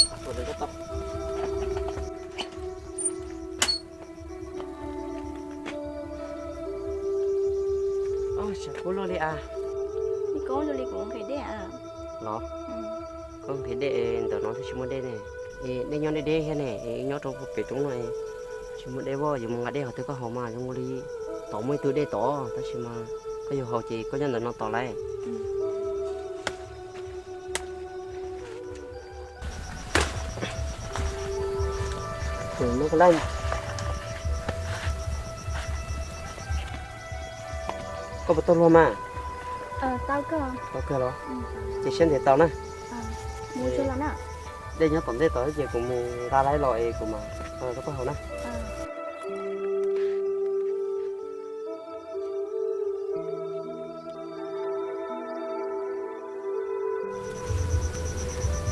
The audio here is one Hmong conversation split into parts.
Tshav kub luaj li as. Los, koj nqhis dej ntawm no twb tsis muaj dej ne. Dej nyob deb deb thiab ne, nyob rau pem roob no tsis muaj dej, yuav mus nqa dej qhov twg koj haus mas zoo li tod muaj ib tug dej tod, tab sis mas koj yuav haus ces koj nyob ntawm no tos lauj. Koj puas tau luag mas? Tau kawg los? Ces siab ntev tau na. Dej nyob tom ntej tod ces kuv mus nqa laib los es kuv mam rau koj haus na.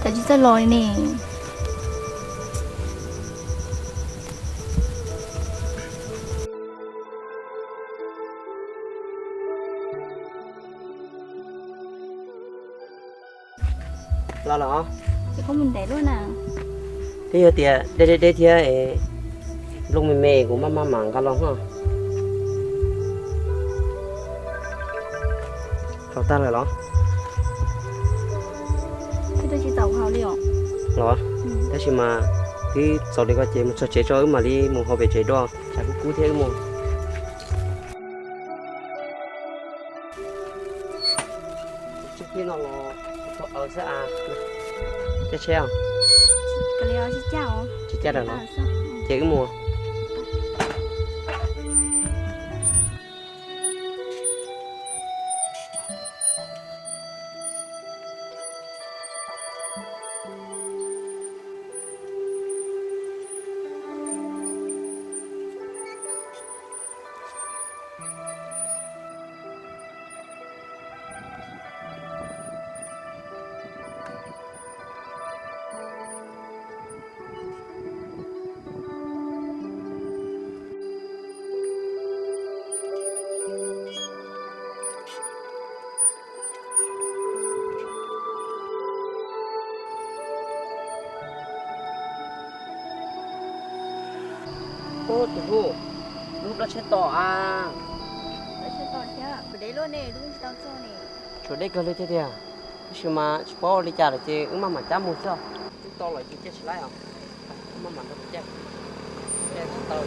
Cas tsis txawj los li ne? Los los. Ces koj mus ntev luaj na. Twb yog tias dej deb deb thiab, nplooj me me kuv maj maj mam nqa los no. Haus tag lawm los? Twb tsis tau haus li os. Los, tab sis mas twb txaus li ko ces mus txog tsev tso wb mam li mus haus pem tsev dua, tshav kub kub thiab wb mus. Tsheb no los tau aws xwb as. Caij tsheb os? Tsis caij lawm los? Ces wb mus. Ub, tus hu, lub plab tsheb tom a. Plab tsheb tom thiab, kuv deb luaj ne, lub tsis tau txog ne. Tshuav deb kawg li thiab tiag, tab sis mas tsis paub ua li cas lawm ces wb maj mam cab mus xwb. Twb tau lawm ces caij tsis laib os, wb maj mam nrog caij. Caij tsis tau.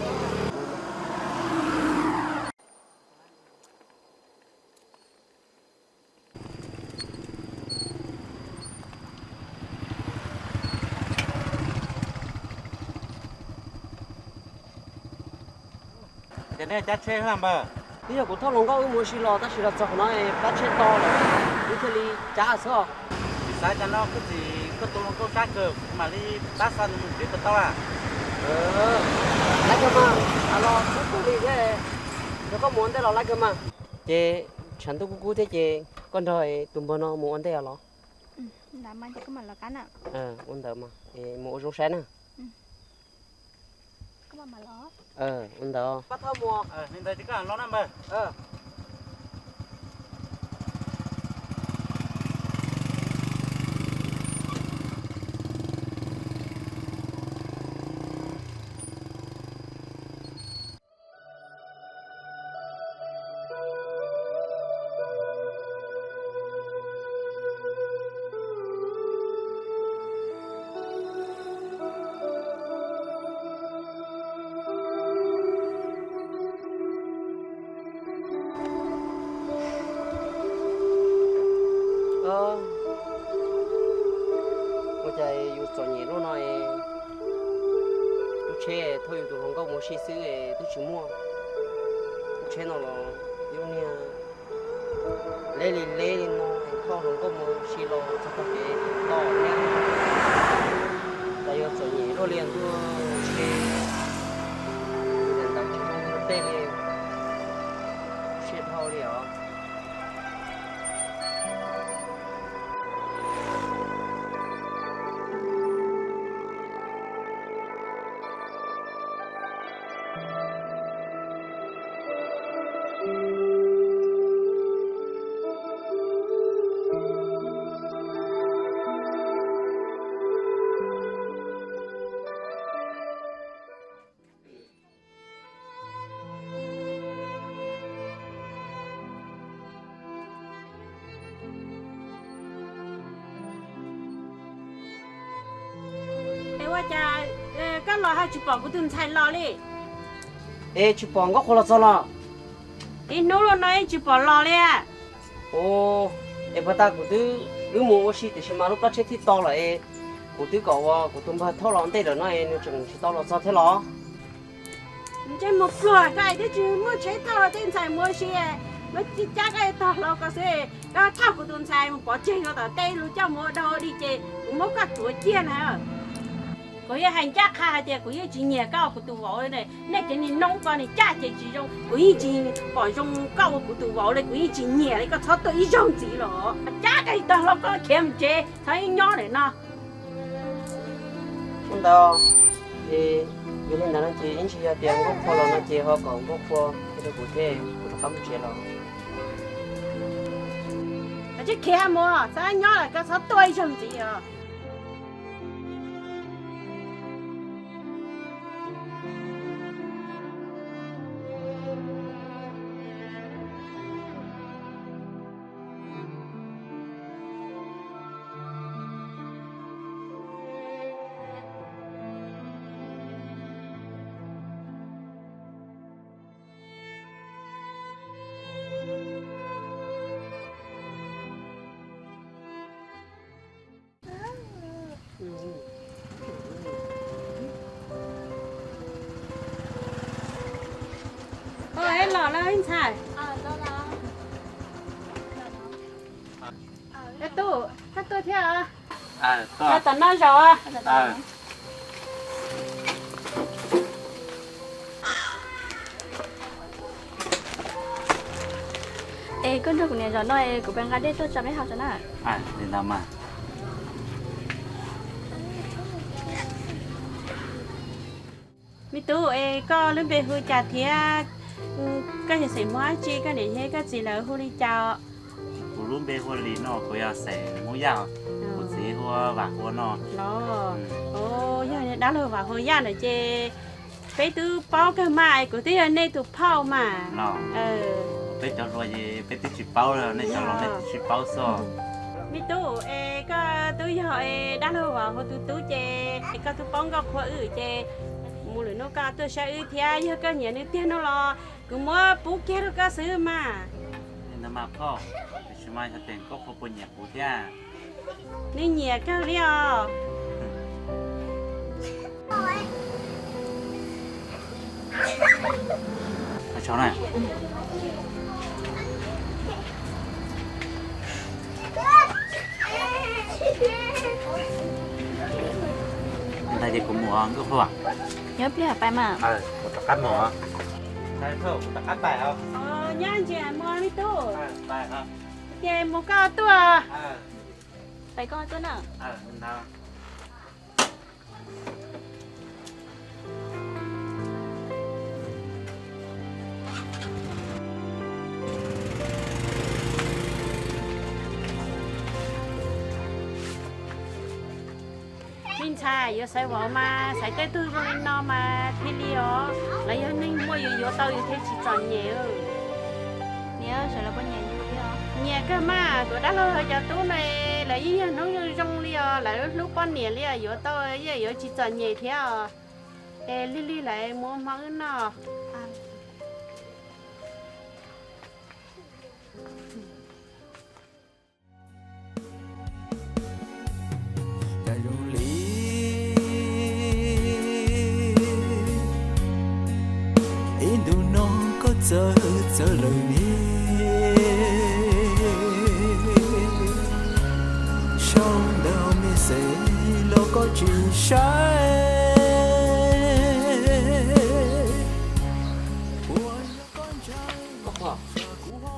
Ces nej cab tsheb npawg? Twb yog kuv thauj hluas nkauj wb mus ua si los tab sis los txog qhov no plab tsheb to lawm, wb thiaj li cab xwb. Tsis xav cas no koj txiv koj tus hluas nkauj sab kawg, kuv mam li pab xa nws mus tsev puas tau a? Laib kawg mas, los txhob tuaj li thiab, nrog koj mus ua ntej los laib kawg mas. Ces tshav ntuj kub kub thiab ces koj nrog tus npawg no mus ua ntej os los? Ua ntawd mas, mus ua zoo saib na. Ua ntawd. Ua cas yus txom nyem luaj no es lub tsheb thauj yus tus hluas nkauj mus ua si xwb twb tsis muaj. Lub tsheb no los yus niag leb li leb li no es thauj hluas nkauj mus ua si los txog tag kev tsis tau li. Cas yuav txom nyem luaj li ntuj, tsheb ntawd tsis muaj tej li, siab dhau li os. Cas koj los ho tsis pom kuv tus ntxhais los li? Es tsis pom Nkauj Qhua los txog los? Ib hnub los no yeej tsis pom los li. Ua, es puag ta kuv twb wb mus ua si tiam sis mas lub plab tsheb thiaj to lawm es kuv twb kom ua kuv tus npawg thauj los ntej lawm no es nws tseem tsis tau los txog thiab los? Ntsej muag pluag, koj es thiaj tsis muaj tsheb thauj los tej ntxhais mus ua si, muab cab koj tog hlau ko xwb, koj thauj kuv tus ntxhais mus pov tseg rau tom tej lus coj mus ua dog ua dig ces kuv muab koj tuav ciaj na. Kuv yeej hais ncaj qha hais tias kuv yeej tsis nyiam koj ua kuv tus vauv li. Nej cov niag noob ko niag caj ces tsis zoo, kuv yeej tsis pom zoo koj ua kuv tus vauv li, kuv yeej tsis nyiam li, koj txhob tuaj ib zaug ntxiv los cab koj tog hlau ko khiav mus tsev, txhob nyob ntawm no. Ua ntawd, es yog li ntawd no ces ib ntsis yog tias Nkauj Qhua los no ces ho kom Nkauj Qhua qhia rau kuv thiab kuv rov qab mus tsev los. Koj tsis khiav mus, txhob nyob lawm, koj txhob tuaj ib zaug ntxiv os. Ua, es los lawm ntxhais. Tub, koj tuaj thiab os? Los tom no zaum. Es koj nrog kuv niam zaum no es kuv pab nqa dej tuaj tso peb haus tso na. Me tub, es koj lub npe hu cas thiab? Koj yog xeem Hmoob dab tsi, koj niam thiab koj txiv lawv hu li cas? Kuv lub npe hu Lis no, kuv yog xeem Hmoob Yaj, kuv txiv hu Vam Hua no. Los, yog dab laug Vam Hua Yaj ntawd ces peb twb paub kawg mas, kuv twb yog nej tus phauj mas. Peb cov hluas ces peb twb tsis paub, nej cov laus nej twb tsis paub xwb. Me tub, es koj twb yog dab laug Vam Hua tus tub ces koj twb paub Nkauj Qhua wb ces mus lwm hnub koj tuaj saib wb thiab, yog koj nyiam nws tiag no los kuv muab pub kiag rau koj xwb mas. Li ntawd mas phauj, tiam sis mas yog tias Nkauj Qhua puas nyiam kuv thiab? Nws nyiam kawg li os. Ntawd ces kuv mus os Nkauj Qhua. Nyob pliag pais mas. Kuv rov qab mus. Nyob ntsis mus me tub. Ces mus koj tuaj. Pais koj tuaj na. Me ntxhais, yuav xaiv vauv mas xaiv tej tug zoo li no mas thiaj li os, lawv yog neeg muaj yus yuav tau yus thiaj tsis txom nyem. Nyiam kawg mas, kuv dab laug cov tub no lawv yeej yog hnub zoo zoo li os, lawv hlub poj niam li os, yuav tau yeej yuav tsis txom nyem thiab os. Es lig lig lawv mus ua hmo wb noj. Ib ntu no koj txawv txawv lawm ne, sau ntawv me xeem los koj tsis saib.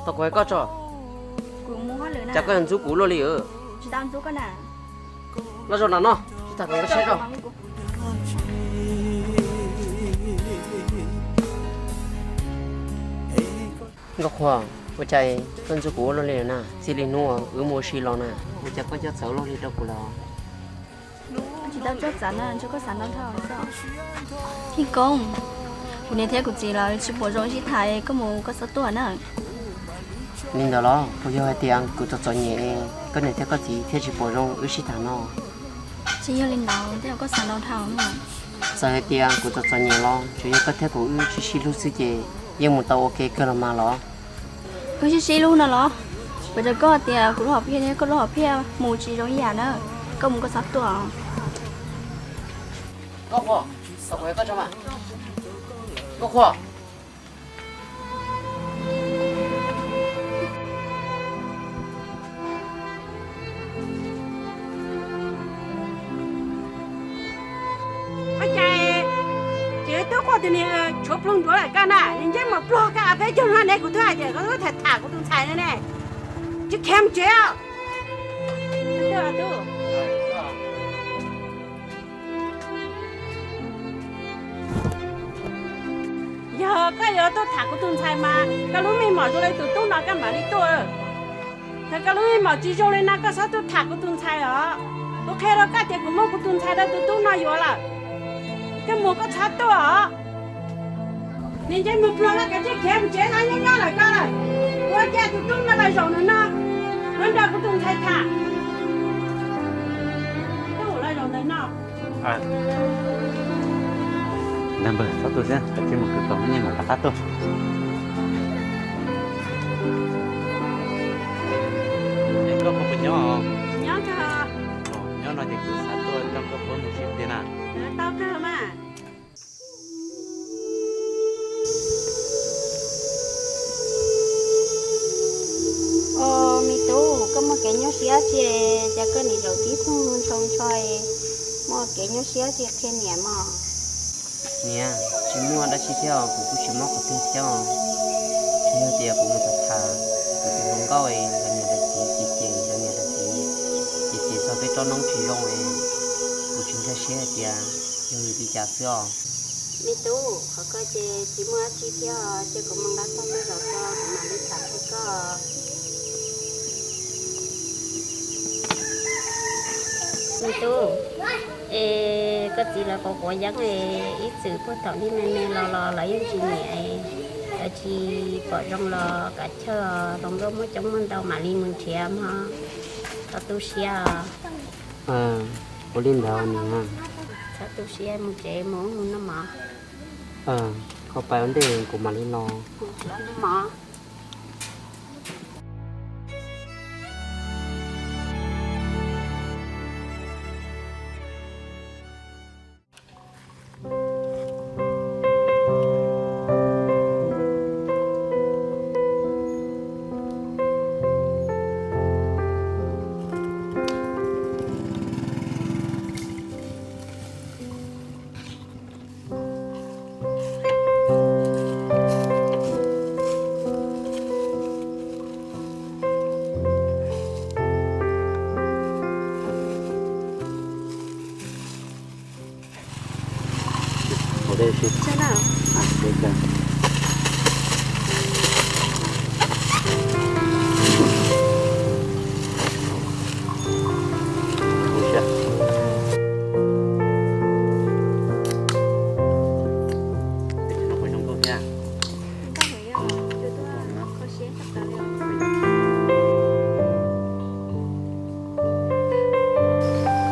Tau kuv hais koj tso, cas koj ntxub kuv luaj li os? Los zaum no no, tsis tas kuv saib rau. Nkauj Qhua, ua cas koj ntxub kuv ua luaj li na? Txij li hnub wb mus ua si los na, ua cas koj coj txawv luaj li rau kuv lawm? Tsis tau coj txawv na, ntshe koj xav ntau dhau xwb. Tij Koob, kuv niam thiab kuv txiv lawv tsis pom zoo wb sib tham, koj mus koj txhob tuaj na. Li ntawd los puas yog hais tias kuv txom txom nyem, koj niam thiab koj txiv thiaj tsis pom zoo wb sib tham no? Yog li ntawd tej zaum koj xav ntau dhau no. Txawm hais tias kuv txom txom nyem los tsuas yog koj thiab kuv wb sib sib hlub xwb ces yeej mus tau ua ke kawg los mas los. Wb sib sib hlub no los? Kuv cov koj tias kuv lub hom phiaj thiab koj lub hom phiaj mus tsis zoo ib yam na. Koj mus koj txhob tuaj. Koj qhuas, koj qhuas koj tso mas. Koj qhuas. Ua cas tsis twb quaj tus niag tshuav ploog ncuav lawm koj na, nws ntsej muag pluag koj peb caug no ne, kuv twb hais tias koj tham tham kuv tus ntxhais no ne. Tsis khiav mus tsev os. Yog koj yuav tuaj tham kuv tus ntxhais mas koj lub meej mom zoo li tus tub no koj mam li tuaj. Thaum koj lub meej mom tsis zoo li no koj txhob tuaj tham kuv tus ntxhais os. Kuv qhia rau koj tias kuv muab kuv tus ntxhais rau tus tub no yuav lawm. Koj mus koj txhob tuaj os. Niag ntsej muag pluag no kav tsij khiav mus tsev, nyob nyob lawm koj lawm. Ua cas tus tub no los zaum ntawm no, los nrog kuv tus ntxhais tham. Tus tub los zaum ntawm no. Npawg, txhob tuaj xwb, kav tsij mus kwv tau nyiaj mam rov qab tuaj. Es koj puas nyob? Nyob, nyob no ces kuv xav tuaj nrog koj pab mus sib pliag na. Tau kawg mas. Os, me tub, koj muaj kev nyuaj siab tsi, cas koj nim zaum tib tug ntsho ntsho, muaj kev nyuaj siab tsi qhia niam mog. Niam, tsis muaj dab tsi thiab os, kuv kuj tsis mob qhov twg thiab os. Tsuas yog tias kuv mus tham tham kuv tus hluas nkauj es lawv niam lawv txiv cem cem, lawv niam lawv txiv cem cem txog peb tsob noob tsis zoo es kuv tsis nkag siab hais tias yog vim li cas xwb os. Me tub, qhov ko ces tsis muaj dab tsi thiab os, cia kuv mus nqa txog tej zaum tso kuv mam li tham qhia koj. Me tub, es koj txiv lawv quav quav yeeb es ib txwm puag thaum li me me los los lawv yeej tsis nyiam, lawv tsis pom zoo los kav chawj, zoo nkauj muaj coob muaj ntau mam li mus nrhiav mog, txhob tu siab os. Ua li ntawd niam. Txhob tu siab, mus tsev mus ua mus noj mov. Koj pais ua ntej kuv mam li los. Mus tsev noj mov.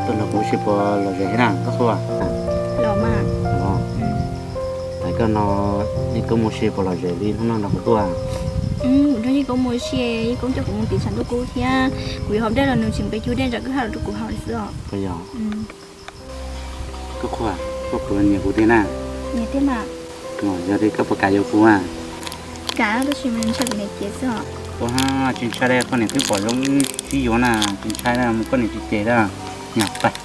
Tuaj no kuv tsis pom lom zem thiab na, koj qhua. Los mas. Los. Tais koj no, yeej koob mus si puas lom zem li hnub no nrog kuv tuaj? Kuv nrog yeej koob mus si, yeej koob coj kuv mus tim tshav ntuj kub thiab. Kuv yuav haus dej los nws tseem pe cub dej ntsaws kwj ha los rau kuv haus li xwb os. Puas yog? Koj qhua, koj puas nyiam kuv thiab na? Nyiam thiab mas. Yog li koj puas kam yuav kuv a? Kam, tab sis mas ntshai kuv niam cev xwb os. Ua, tsis ntshai li, koj niam twb pom zoo sib yuav na, tsis ntshai li, koj niam tsis cem li. Nyob pais.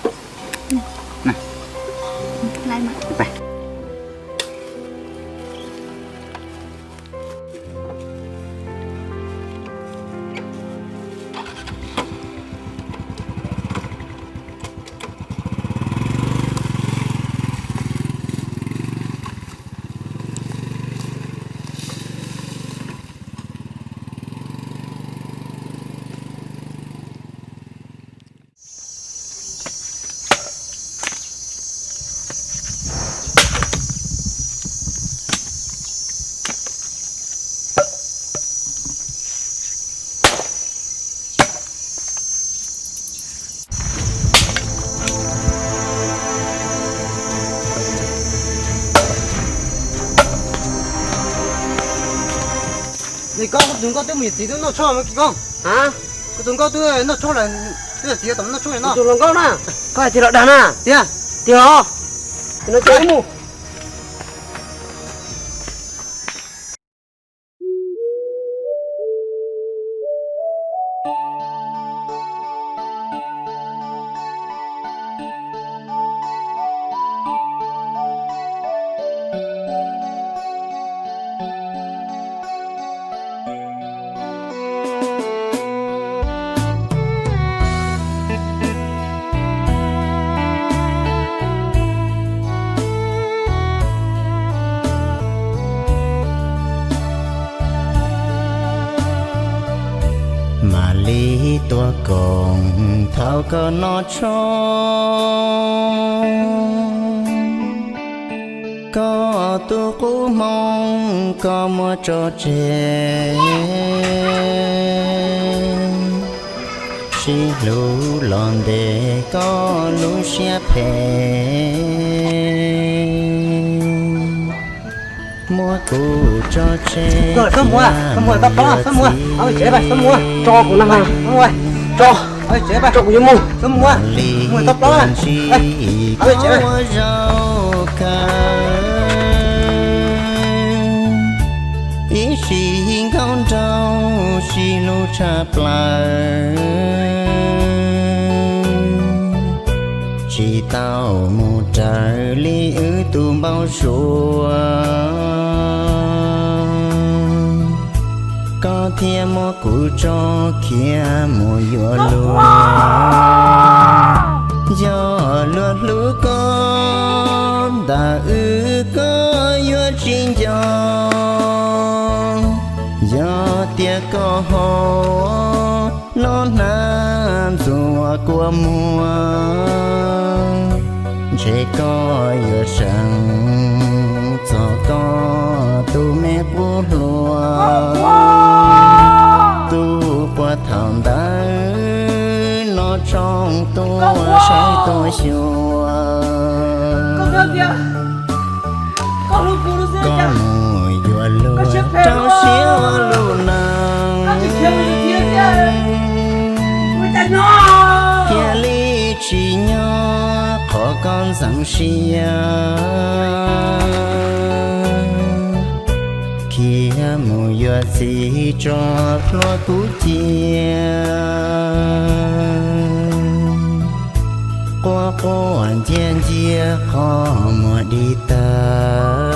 Kis Koob, kuv tus nkauj twb mus yuav txiv twb noj tshuaj mas Kis Koob. Ha? Kuv tus nkauj twb noj tshuaj lawm, twb yuav txiv tau mus noj tshuaj no. Tus hluas nkauj na, koj hais tiag los dag na? Tiag. Tiag os. Tus no ces mus. Mam li tuaj koom thaum koj noj tshuaj, koj tus qub hmoov koj muab tso tseg, sib hlub los ntes koj lub siab phem, muab kuv tso tseg. Tso kuv, tso kuv yuav mus. Tso kuv yuav mus. Ib sim nkauj nraug sib hlub tshaj plaws, tsis tau mus raws li wb tus npau suav, koj thiaj muab kuv tso khiav mus yuav luag. Yog luag hlub koj ntawm wb koj yuav tsis nco, yog tias koj ho los hnav ntxuag kua muag, ntshe koj yuav seev txog koj tus me qub hluas. Tus puag thaum ntawd no tshooj tuaj saib tuaj xyuas, koj mus yuav luag rau siab ua lub neej, thiaj li tsis nyob qhov koj ntxeev siab, khiav mus yuav txiv tso plhuav kuv cia, quaj quaj nciab nciab qhov muag dim tag.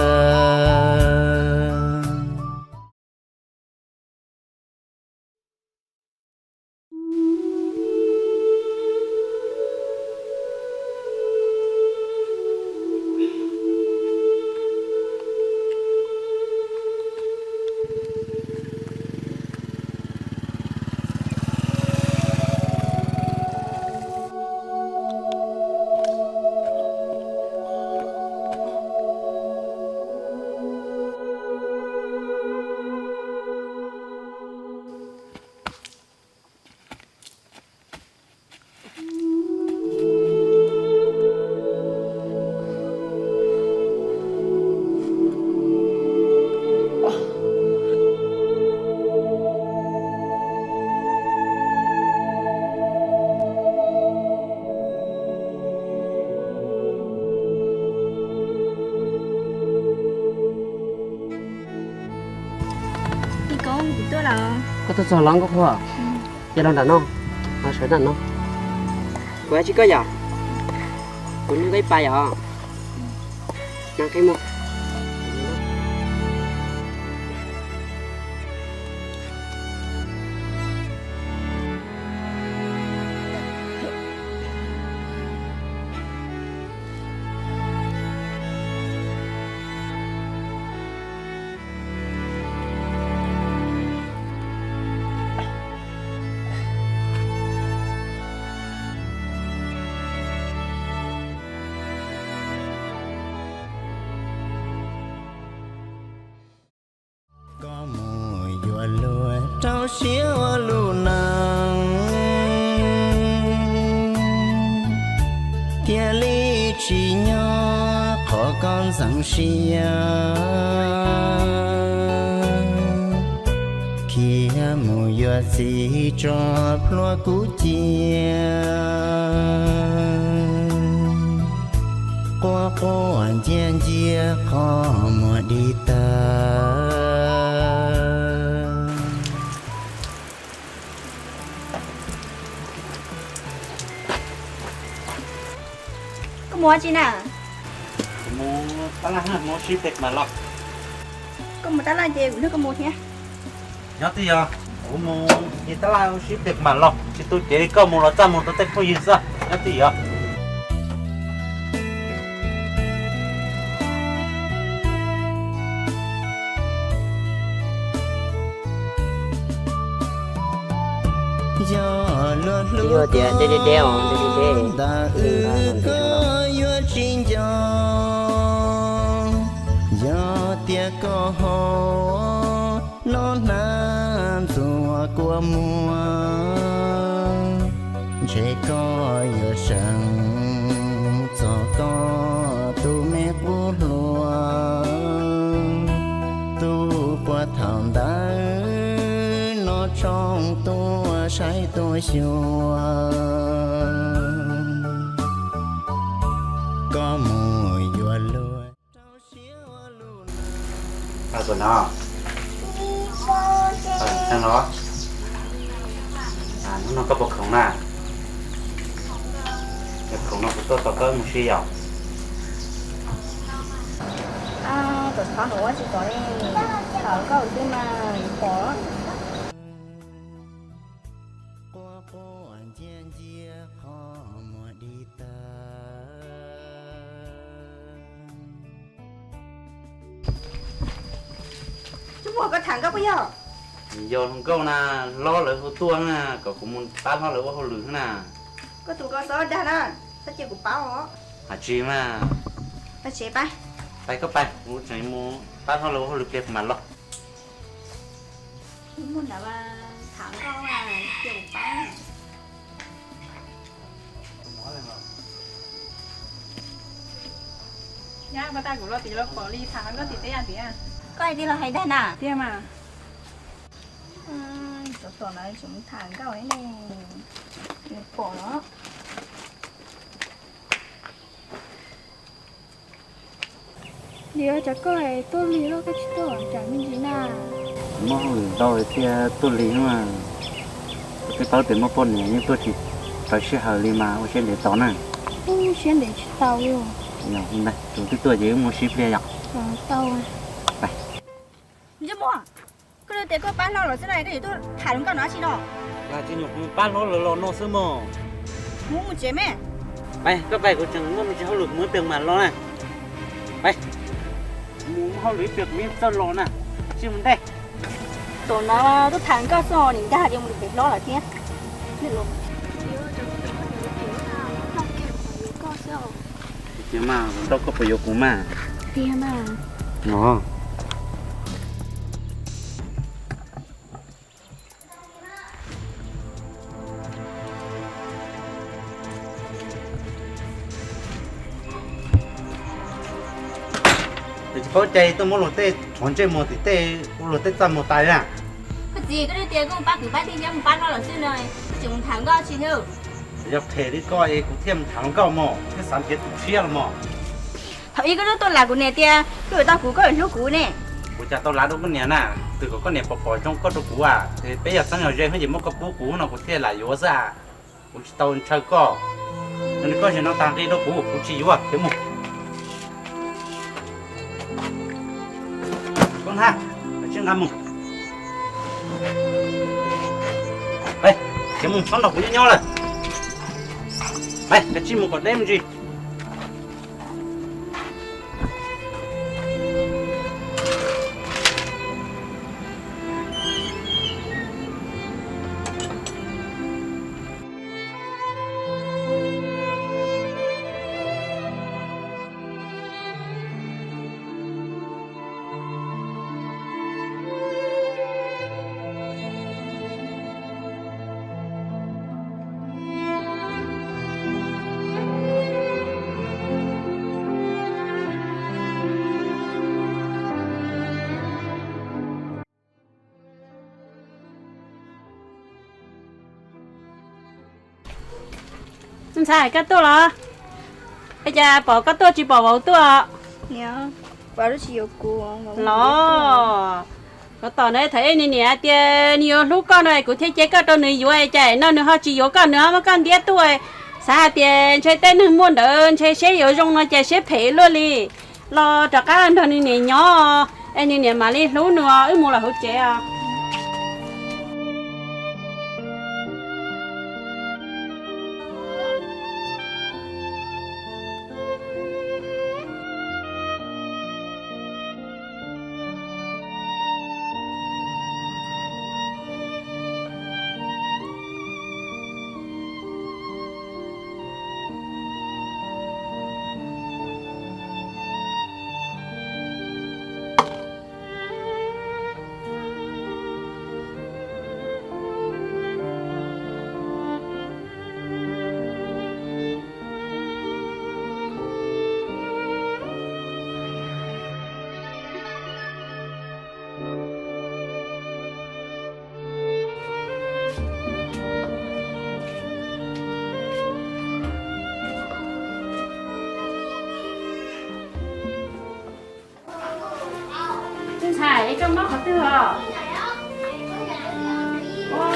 Koj tuaj txog los nkauj qhua, ces los nram no, los sawv nram no. Kuv tsis koj yom, kuv nug koj ib pas yom. Nag qhib muag. Koj mus yuav luag rau siab ua lub neej, thiaj li tsis nyob qhov koj ntxeev siab. Cia mus yuav txiv tso plhuav kuv cia, quaj quaj ncia ncia qhov muag di tag. Koj mus ua tsi na? Kuv mus tab laj, mus sib pem mam los. Koj mus tab laj ces kuv nrog koj mus thiab. Nyob twj ywm, kuv mus ib tab laj sib pem mam los, tsis tu cev li koj mus los txaj muag rau tej phooj ywg xwb, nyob twj ywm. Yog luag hlub tias deb deb deb os, deb deb deb, ntawm wb koj yuav tsis nco. Yog tias koj ho noj hnav ntxuav kua muag, ntshe koj yuav seev txog koj tus me qub hluas, tus puag thaum ntawd noj tshoob tuaj saib tuaj xyuas. Koj mus yuav luag rau siab ua lus no. Hnub no koj puas khoom na? Yog khoom no kuv tuaj tos koj mus si yom. Tom txhob hnov ua tsis tau li, tham nkauj xwb mas yuav pom. Quaj quaj ncia ncia qhov muag di tag. Tub Muag, koj tham nkauj puas yog? Yog hluas nkauj na, hlob lawv hu tuaj na, kom kuv mus pab hlob lawv ua hauj lwm na. Koj tus ko txhob dag na, txhob cia kuv paub os. Hais tsis mas. Pab tsev pab. Pab koj pab, kuv tseem mus pab hlob lawv ua hauj lwm pliag kuv mam los. Muaj ntawd tham nkauj cia kuv paub. Nyab, koj tag kuv los tim los pom li tham nkauj tim teb tiag. Koj hais tias los hais dag na. Tiag mas. Tsov tom na, tseem mus tham nkauj ne, yuav pom los. Yog cov koj tuaj lig los koj tsis tuaj tsam me ntsis na. Muaj hauj lwm ntau thiaj tuaj lig mas. Koj twb paub tias muaj poj niam yeej tuaj tsis tau sij hawm li mas ua siab ntev tos na. Ua siab ntev tsis tau li. Yog li ntawd tus twb tuaj ces wb mus sib pliag yom. Tau. Ntsej Muag, koj tias koj pab hlob los xwb na, koj yuav tuaj tham hluas nkauj no tsi no? Yog tsis nyuam qhuav pab hlob lawv los no xwb mog. Mus mus tsev me. Pab, koj pab, kuv tseem muaj me ntsis hauj lwm, kuv mus ib pliag mam los na. Pab, mus hauj lwm ib pliag kuv yeej txawj los na. Tsis mus ntej. Tom no tuaj tham nkauj xwb, nim nkag hais tias mus pem hlob lawm thiab. Tiag mas, nrauj koj puas yuav kuv mas? Tiag mas. No. Tsis paub cai tuaj muab luag tej qhov ntsej muag tim tej, ua luag tej txaj muag tas na. Koj txiv, koj twb tias koj mus pab kwv pab tij thiab mus pab hlob los xwb no, koj tseem mus tham nkauj tsi thiab? Yog phem li koj es kuv thiaj mus tham hluas nkauj mog, thiaj xav nrhiav tus tshiab los mog. Thaum ub koj twb tuaj lam kuv niam tias koj yuav tau kuv, koj yuav hlub kuv ne. Kuv cas tau lam rau koj niam na, twb kom koj niam pom pom zoo koj rau kuv, es peb yog txheeb yog ze ces muab koj pub kuv no kuv thiaj lam yuav xwb. Kuv tsis tau ntshaw koj. Yog koj zaum no tag nqi rau kuv, kuv tsis yuav, khiav mus. Koj na, kav tsij nqa mus. Khiav mus, txhob nrog kuv nyob nyob lawm. Kav tsij mus kom deb me ntsis. Ntxhais, koj tuaj los? Es cas pom koj tuaj tsis pom vauv tuaj? Los, koj tos na, thaum ej nws niam tias nws yuav hlub koj no kuv thiaj cia koj rau nws yuav, cas no nws ho tsis yuav koj, nws ho muab koj ntiab tuaj. Xav hais tias ntshe tej neeg muaj ntawd ntshe siab yuav zoo no cas siab phem luaj li. Los rov qab nrog nws niam nyob, es nws niam mam li hlub nws os, wb mus lawm hauv tsev os. Ntxhais, koj mob qhov twg os? Ua,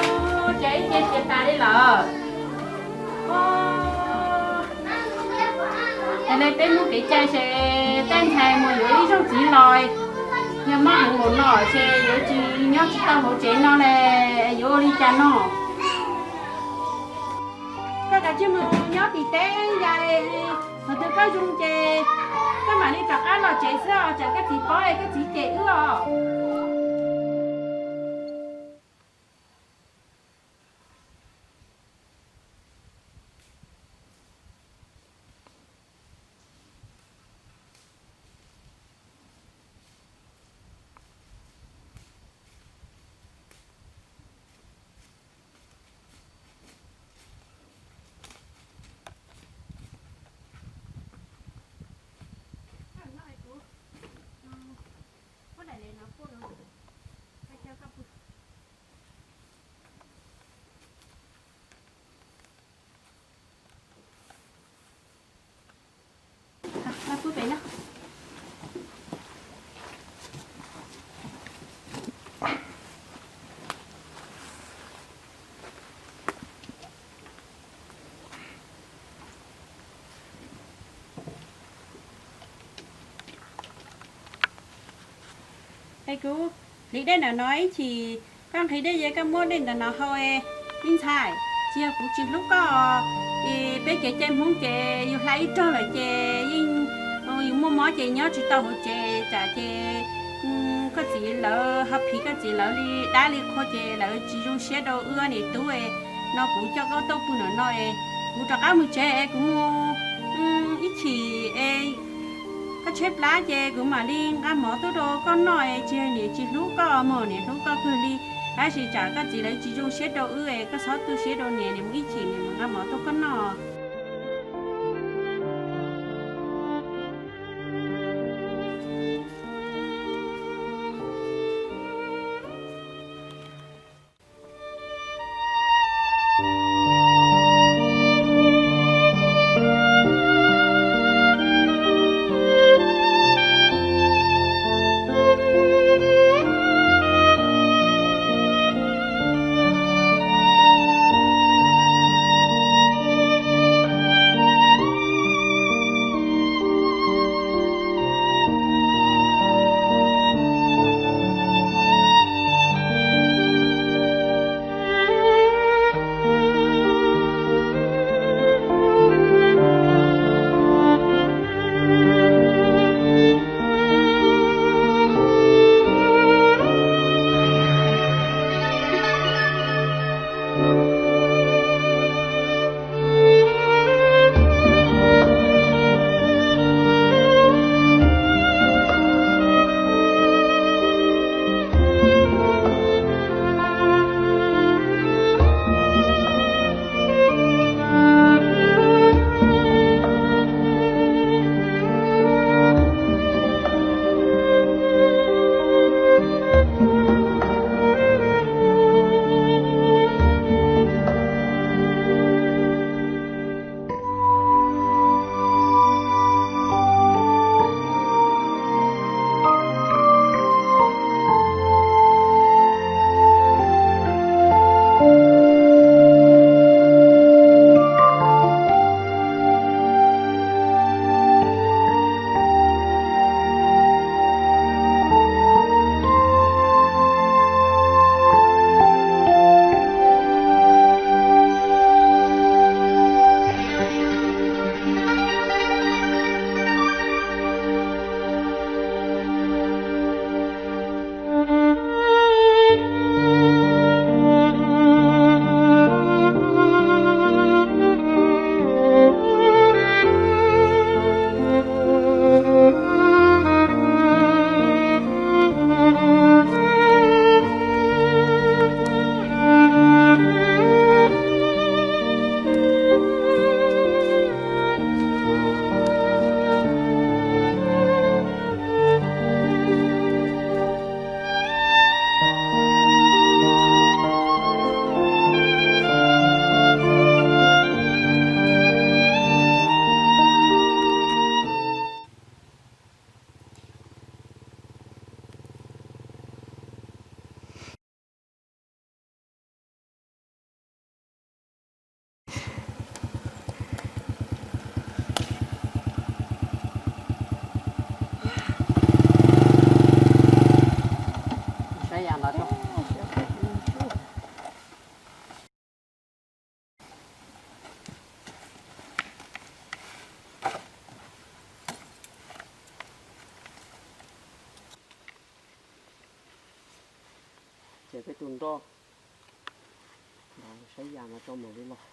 ces ib ce tiav tas li lawm. Es li peb muab kev cai ces tej ntxhais mus yuav ib zaug txiv los, yog mob heev npaum no ces yuav tsis nyob tsis tau hauv tsev no ne, yuav ua li cas no? Koj kav tsij mus nyob tim teb, yog thaum twg koj zoo ces koj mam li rov qab los tsev xwb os, tsam koj txiv paub es koj txiv cem wb os. Es kuv hliv dej ntawm no ib chim, koj nqhis dej ces koj muab dej ntawm no hau. Me ntxhais, tsis yog kuv tsis hlub koj, es peb kev cai Hmoob ces yus hla ib rog lawm ces yeej yus muaj mob ces nyob tsis tau hauv tsev, tsam ces koj txiv lawv ho phiv koj txiv lawv li dab li qhua ces lawv tsis zoo siab rau wb niam tub. No kuv coj koj tuaj pw ntawm no es kuv rov qab mus tsev es kuv mus ib chim es koj tshaib plab ces kuv mam li nqa mov tuaj rau koj noj es tsis yog niam tsis hlub koj mog, niam hlub koj kawg li. Tab sis tsam koj txiv lawv tsis zoo siab rau wb es koj txhob tu siab rau niam, niam mus ib chim niam mam nqa mov tuaj koj noj. Ces peb tus nroj ntawd saib yam mas tso mam li los.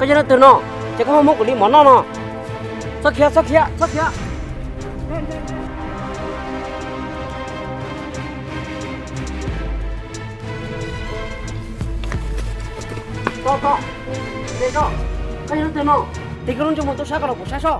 Koj yog leej twg no, ces koj ho muab kuv li mov noj no? Txhob khiav, txhob khiav, txhob khiav! Koj, koj, koj yog leej twg no? Tig koj lub ntsej muag tuaj sab ko los kuv saib soj.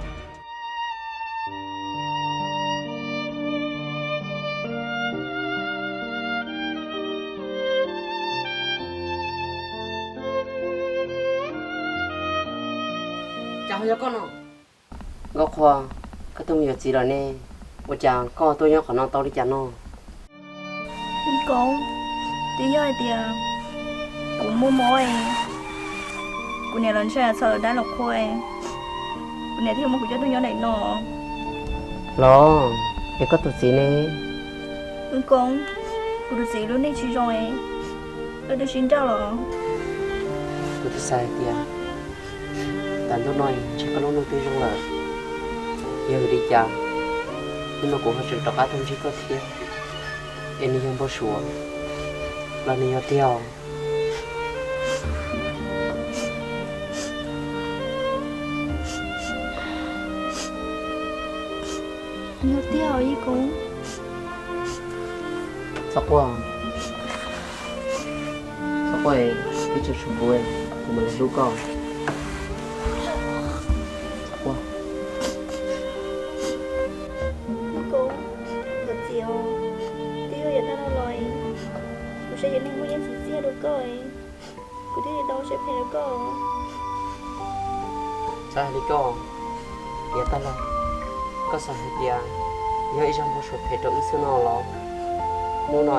Cas ho yog koj no? Nkauj Qhua, koj twb mus yuav txiv lawm ne, ua cas koj tuaj nyob qhov no tau li cas no? Ib Koob, twb yog hais tias kuv muaj mob es kuv niam los ntshai txog lawv dab lawv qhua, kuv niam thiaj muab kuv coj tuaj nyob daim no. Los, es koj tus txiv ne? Ib Koob, kuv tus txiv lub neej tsis zoo es wb twb sib nrauj los. Kuv twb xav hais tias tas ntuj no ntshe koj lub neej twb zoo lawm. Yog vim li cas hnub no kuv ho tseem rov qab tuaj ntsib koj thiab? Es nws yog npau suav los nws yog tiag? Yog tiag os Ib Koob. Txhob quaj, txhob quaj, ib tsam tshuav kuv, kuv mam li hlub koj. Txhob quaj. Ib Koob, koj txiv os, twb yog yav tag los los, kuv saib yog neeg muaj yeej txiv txiaj rau koj, kuv thiaj li tau siab phem rau koj. Txhob hais li koj, yav tag los koj xav hais tias yog ib zaj npau suav phem rau wb xwb no los? Hnub no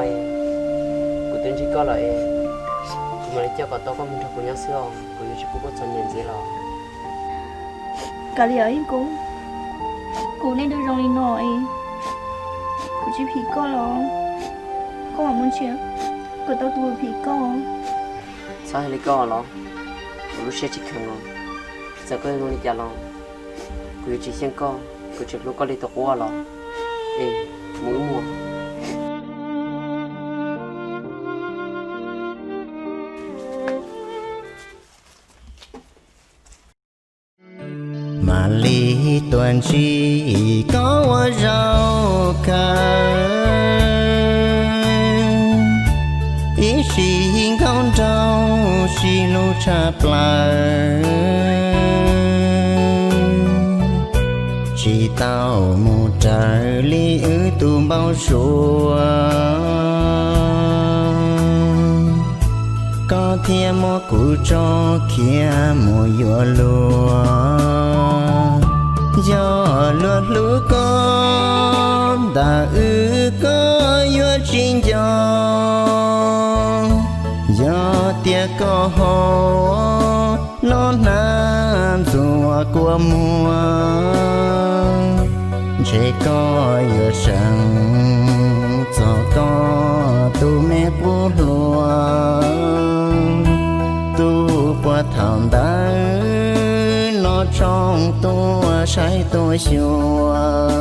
kuv twb ntsib koj lawm es kuv mam li coj kom tau koj mus nrog kuv nyob xwb os, kuv yuav tsis pub koj txom nyem ntxiv los. Kav liam Ib Koob, kuv neej twb zoo li no es kuv tsis phim koj los koj mam mus nrhiav kom tau tus phim koj. Txhob hais li koj los, kuv lub siab tsis kheev os. Txawm koj zoo li cas los kuv yuav tsis xyeej koj, kuv tseem hlub koj li tus quab los. Es mus wb mus. Mam li tuaj ntsib koj ua zaum kawg, ib sim nkauj nraug sib hlub tshaj plaws, tsis tau mus raws li wb tus npau suav. Koj thiaj muab kuv tso khiav mus yuav luag, yog luag hlub koj ntawm wb koj yuav tsis nco. Yog tias koj ho los hnav ntxuav kua muag, ntshe koj yuav seev txog koj Tus me qub hluas, tus puag thaum ntawd no tshooj tuaj saib tuaj xyuas.